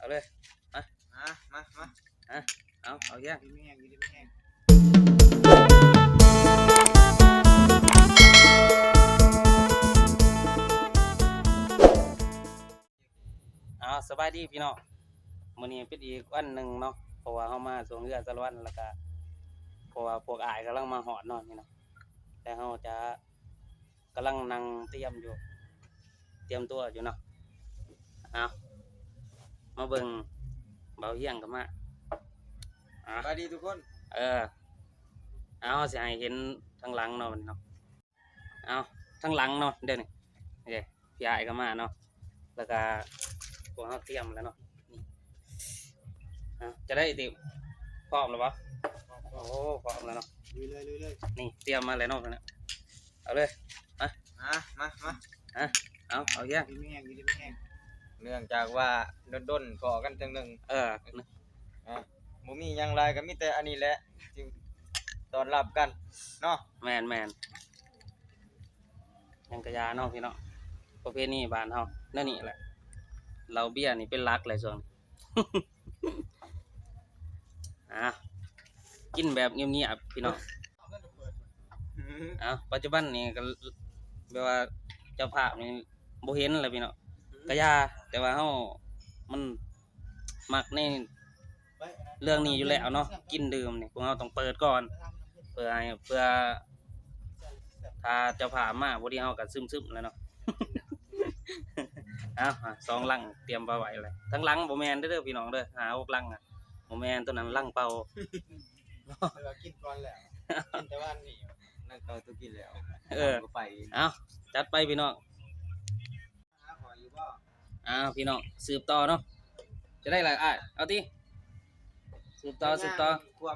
າເລີຍ ມາ ມາ ມາ ມາ ເອົາ ເອົາແຮງ ດີມີແຮງ ດີມີແຮງ. ເອົາ ສະບາຍດີພີ່ນ້ອງ ມື້ນີ້ເປັນອີກວັນໜຶ່ງເນາະ ເພາະວ່າເຮົາມາຊ່ວງເຮືອສາລະວັນ ແລ້ວກະ ເພາະວ່າພວກອ້າຍກຳລັງມາຮອດເນາະ ນີ້ເນາະ ແລ້ວເຮົາຈະ ກຳລັງນັ່ງຕຽມຢູ່ ຕຽມຕົວຢູ່ເນາະ. ເອົາ ມາເບິ່ງ ເບົາຮຽງກໍມາ ເອົາ ສະບາຍດີທຸກຄົນ ເອີ ເອົາ ຊິໃຫ້ເຫັນທາງຫຼັງເນາະ ບັດນີ້ເນາະ ເອົາ ທາງຫຼັງເນາະ ເດ້ນີ້ ເດ້ ພີ່ອ້າຍກໍມາເນາະ ແລ້ວກໍພວກເຮົາຕຽມແລ້ວເນາະ ນີ້ ເອົາ ຈະໄດ້ຕິ ພ້ອມແລ້ວບໍ່? ໂອ້ ພ້ອມແລ້ວເນາະ ລຸຍເລີຍ ລຸຍເລີຍ ນີ້ຕຽມມາແລ້ວເນາະ ເອົາເລີຍ ມາ ມາ ມາ ມາ ເອົາ ເອົາແຮງ ດີມີແຮງ ດີມີແຮງ ເນື່ອງຈາກວ່າດົນໆພໍ້ກັນເທື່ອໜຶ່ງ ເອີ ອ່າ ບໍ່ມີຫຍັງຫຼາຍ ກໍມີແຕ່ອັນນີ້ແຫຼະ ທີ່ຕ້ອນຮັບກັນເນາະ ແມ່ນໆ ຫຍັງກະຢ່າເນາະພີ່ນ້ອງ ປະເພນີບ້ານເຮົາແນວນີ້ແຫຼະ ເຫຼົ້າເບຍນີ້ເປັນຫຼັກແຫຼະຊ່ວງນີ້ ອ່າ ກິນແບບງຽບໆ ພີ່ນ້ອງ ອ່າ ປັດຈຸບັນນີ້ກໍແບບວ່າເຈົ້າພາບນີ້ບໍ່ເຫັນແລ້ວພີ່ນ້ອງ ກະຢ່າ ແຕ່ວ່າເຮົາມັນມັກໃນເລື່ອງນີ້ຢູ່ແລ້ວເນາະ ກິນດື່ມນີ້ ພວກເຮົາຕ້ອງເປີດກ່ອນ ເພື່ອໃຫ້ ເພື່ອ ຖ້າເຈົ້າພາບມາພໍດີເຮົາກໍຊຶມໆແລ້ວເນາະ ເອົາ ສອງລັງຕຽມໄວ້ແລ້ວ ທາງຫຼັງບໍ່ແມ່ນເດີພີ່ນ້ອງເດີ ຫ້າຫົກລັງ ບໍ່ແມ່ນ ໂຕນັ້ນລັງເປົ່າ ແຕ່ວ່າກິນກ່ອນແລ້ວ ກິນແຕ່ວານນີ້ ນັ່ງເອົາໂຕກິນແລ້ວ ເອີ ໄປ ເອົາ ຈັດໄປພີ່ນ້ອງ ຫາຂ້ອຍຢູ່ບໍ່? ອ້າວ ພີ່ນ້ອງ ສືບຕໍ່ເນາະ ຈະໄດ້ຫຼາຍອ້າຍ ເອົາຕິ ສືບຕໍ່ ສືບຕໍ່ ບໍ່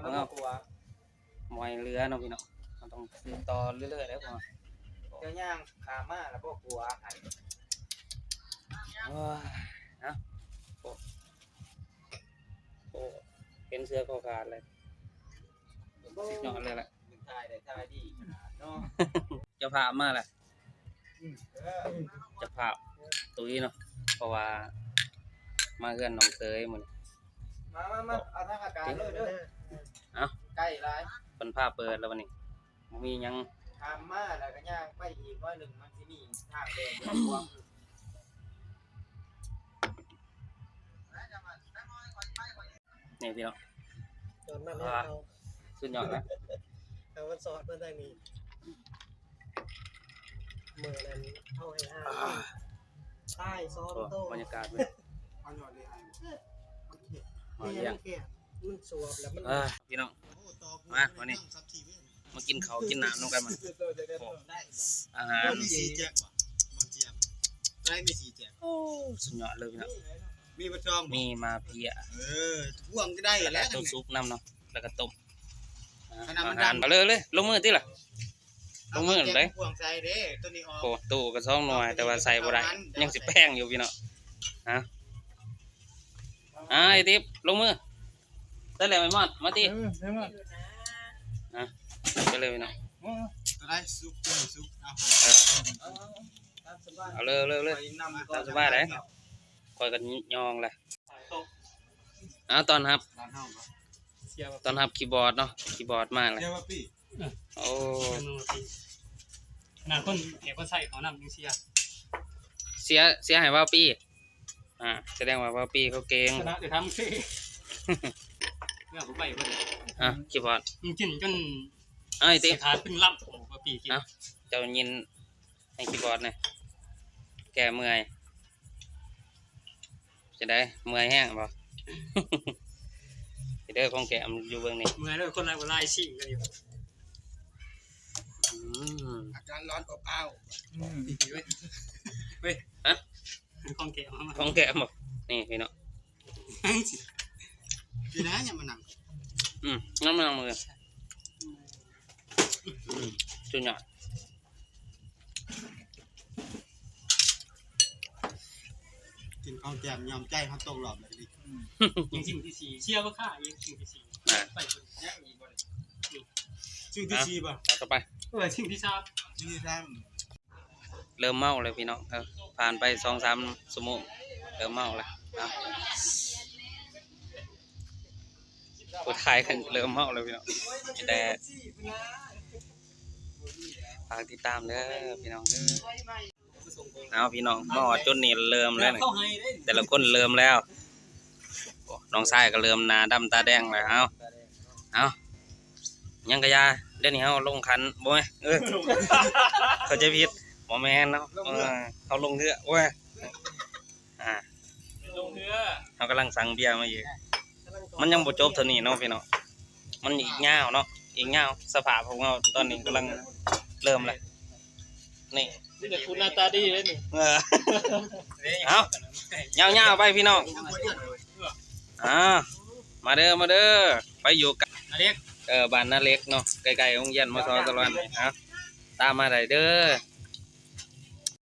ໃຫ້ເຫຼືອເນາະພີ່ນ້ອງ ເຮົາຕ້ອງສືບຕໍ່ເລື້ອຍໆເດີ ເຈົ້າຍ່າງຂ້າມມາແລ້ວບໍ່ກົວ ໂອ້ຍ ເນາະ ໂອ້ ໂອ້ ເຫັນເສື້ອກໍຂາດເລີຍ ສຸດຍອດເລີຍແຫຼະ ຖ່າຍໄດ້ຖ່າຍດີຂະໜາດເນາະ ເຈົ້າພາບມາແລ້ວ ເຈົ້າພາບຕຸ້ຍເນາະ ເພາະວ່າມາເຮືອນນ້ອງເສີຍມື້ນີ້ ມາ ມາ ມາ ເອົາທາງອາກາດເລີຍເດີ ເອົ້າ ໃກ້ຫຼາຍ ເພິ່ນພາເປີດແລ້ວບັດນີ້ ບໍ່ມີຫຍັງ ຂ້າມມາແລ້ວກໍຍ່າງໄປອີກໜ້ອຍໜຶ່ງ ມັນຊິມີທາງແດງຢູ່ຂວາມື ນີ້ພີ່ນ້ອງ ຕອນນັ້ນ ອ່າ ເຮົາ ສຸດຍອດນະ ເອົາມັນສອດມາທາງນີ້ ມື້ນັ້ນເຮົາໃຫ້ອາ ອ່າ ຕາຍສອງໂຕ ໂອ້ ບັນຍາກາດເວີຍ ເອົາຍອດນີ້ໃຫ້ ມັນສວບແລ້ວມັນ ອ່າ ພີ່ນ້ອງ ມາ ວັນນີ້ ມາກິນເຂົ້າກິນນ້ຳນຳກັນ ມື້ນີ້ ອາຫານ ມັນມີສີ່ແຈັກບໍ່? ມັນຈຽບ ໄດ້ມີສີ່ແຈັກ ໂອ້ ສຸດຍອດເລີຍພີ່ນ້ອງ ມີບໍ່ຊອງ ມີມາເພຍ ເອີ ພວງກໍໄດ້ແລ້ວ ຕົ້ມສຸກນຳເນາະ ແລ້ວກໍຕົ້ມ ອາຫານ ເອົາເລີຍ ລົງມືຕິລະ ລົງມືໄດ້ ພວງໃສ່ເດ້ ໂຕນີ້ອອກ ໂອ້ ຕູ້ກໍສອງໜ່ວຍ ແຕ່ວ່າໃສ່ບໍ່ໄດ້ ຍັງຊິແປງຢູ່ພີ່ນ້ອງ ຮະ ອ່າ ໄອ້ຕິບ ລົງມື ໄດ້ແລ້ວໄອ້ມອດ ມາຕິ ເອີ ໄອ້ມອດ ອ່ະ ໄປເລີຍພີ່ນ້ອງ ໂອ້ ຕົວໃດສຸກ ຕົວນີ້ສຸກ ເອົາ ເອີ ເອົາເລີຍ ເອົາເລີຍ ຕາມສະບາຍເດ້ ຂ້ອຍກໍຍອງແຫຼະ ເອົາ ຕ້ອນຮັບ ຕ້ອນຮັບຄີບອດເນາະ ຄີບອດມາແລ້ວ ໂອ້ ຂະໜາດຄົນແອບມາໃສ່ເຂົານຳຍັງເສຍ ເສຍ ເສຍໃຫ້ວາວປີ ອ່າ ສະແດງວ່າວາວປີເຂົາເກັ່ງ ຂະໜາດໄດ້ທຳເສຍ ເລື່ອງໄປເບິ່ງ ອ່າ ຄີບອດ ມັນກິນຈົນ ເອົາ ໄອ້ຕິບ ຂາດເປັນລຳ ໂອ້ ວາວປີກິນ ເອົ້າ ເຈົ້າຍິນໃຫ້ຄີບອດແດ່ ແກ້ເມື່ອຍ. ຈັ່ງໃດ ເມື່ອຍແຮງບໍ່? ເດີ ຂອງແກ້ມຢູ່ເບິ່ງນີ້ ເມື່ອຍເດີ ຄົນລາວຫຼາຍຊິງກັນຢູ່ ອືມ ອາກາດຮ້ອນອົບອ້າວ ອືມ ເວີຍ ເວີຍ ຮະ ຂອງແກ້ມ ຂອງແກ້ມບໍ່? ນີ້ພີ່ນ້ອງ ພີ່ນ້າຍັງມານັ່ງ ອືມ ຍັງມານັ່ງມື້ ອືມ ສຸດຍອດ. ກິນຂອງແຈມຍອມໃຈເຮົາຕົກລອບແລ້ວນີ້ ອືມ ຍິງທີສີ່ ເຊຍບໍ່ຄ່າ ຍິງທີສີ່ ອ່າ ໄປຄົນແຍກອີກບໍ່ໄດ້ ຊິງທີສີ່ບໍ່ ເອົາຕໍ່ໄປ ເອີ ຊິງທີສາມ ຊິງທີສາມ ເລີ່ມເມົາແລ້ວພີ່ນ້ອງ ເອີ ຜ່ານໄປສອງສາມຊົ່ວໂມງ ເລີ່ມເມົາແລ້ວ ເອົາ ຖ່າຍກັນເລີ່ມເມົາແລ້ວພີ່ນ້ອງ ແຕ່ຝາກຕິດຕາມເດີພີ່ນ້ອງເດີ. ເອົາພີ່ນ້ອງ ມາຮອດຈຸດນີ້ເລີ່ມແລ້ວນີ້ ແຕ່ລະຄົນເລີ່ມແລ້ວ. ໂອ້ ນ້ອງຊາຍກໍເລີ່ມໜ້າດຳຕາແດງແລ້ວ. ເອົາ ເອົາ ຫຍັງກະຢ່າ ດຽວນີ້ເຮົາລົງຂັນ ບໍ່ແມ່ນ ເອີ ເຂົ້າໃຈຜິດ ບໍ່ແມ່ນເນາະ ເອີ ເຮົາລົງເຮືອ ໂອ້ຍ ອ່າ ລົງເຮືອ ເຮົາກຳລັງສັ່ງເບຍມາອີກ ມັນຍັງບໍ່ຈົບເທົ່ານີ້ເນາະພີ່ນ້ອງ ມັນອີກຍາວເນາະ ອີກຍາວ. ສະພາບຂອງເຮົາຕອນນີ້ກຳລັງເລີ່ມແລ້ວ ນີ້ ມີແຕ່ຄົນໜ້າຕາດີເດ້ນີ້ ເອີ ເອົາ ຍາວໆໄປພີ່ນ້ອງ. ອ່າ ມາເດີ ມາເດີ ໄປຢູ່ກັບ ເອີ ບ້ານນາເຫຼັກເນາະ ໃກ້ໆໂຮງຮຽນ ມສ ສະລວນ. ເອົາ ຕາມມາໄດ້ເດີ.